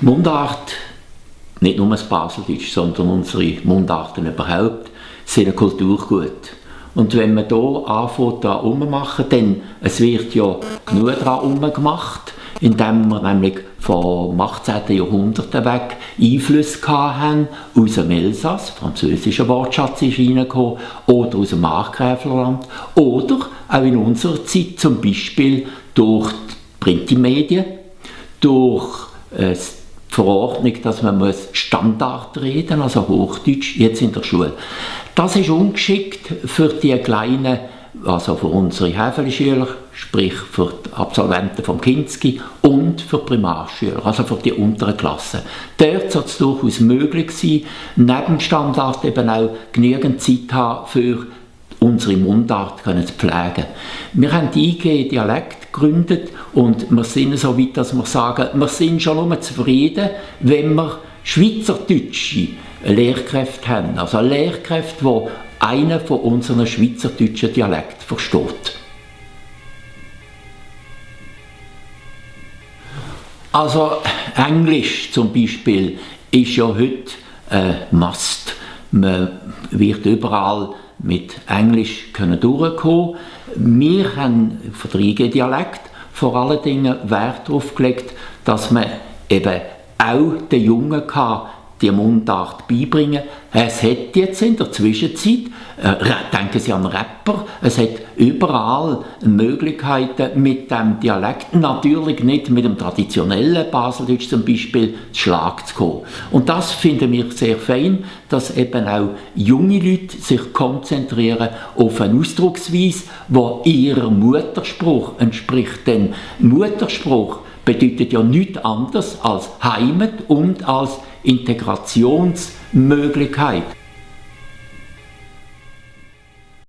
Die Mundart, nicht nur das Baseldeutsch, sondern unsere Mundarten überhaupt, sind ein Kulturgut. Und wenn man hier anfängt, daran rummachen, dann es wird ja genug daran gemacht, indem wir nämlich vom 18. Jahrhundert weg Einflüsse hatten aus dem Elsass, französischer Wortschatz ist reingekommen, oder aus dem Markgräflerland, oder auch in unserer Zeit zum Beispiel durch die Printmedien, durch die Verordnung, dass man Standard reden muss, also Hochdeutsch, jetzt in der Schule. Das ist ungeschickt für die kleinen, also für unsere Häfeli-Schüler, sprich für die Absolventen vom Kinski und für die Primarschüler, also für die unteren Klassen. Dort soll es durchaus möglich sein, neben Standard eben auch genügend Zeit haben, für unsere Mundart zu pflegen. Wir haben die IG Dialekt gegründet und wir sind so weit, dass wir sagen, wir sind schon nur zufrieden, wenn wir schweizerdeutsche Lehrkräfte haben, also Lehrkräfte, die einen von unseren schweizerdeutschen Dialekten versteht. Also Englisch zum Beispiel ist ja heute ein Must. Man wird überall mit Englisch durchkommen. Wir haben für den IG-Dialekt vor allen Dingen Wert darauf gelegt, dass man eben auch den Jungen die Mundart beibringen. Es hat jetzt in der Zwischenzeit, denken Sie an Rapper, es hat überall Möglichkeiten mit dem Dialekt, natürlich nicht mit dem traditionellen Baseldeutsch zum Beispiel, zu Schlag zu kommen. Und das finden wir sehr fein, dass eben auch junge Leute sich konzentrieren auf eine Ausdrucksweise, die ihrem Mutterspruch entspricht. Denn Mutterspruch bedeutet ja nichts anderes als Heimat und als Integrationsmöglichkeit.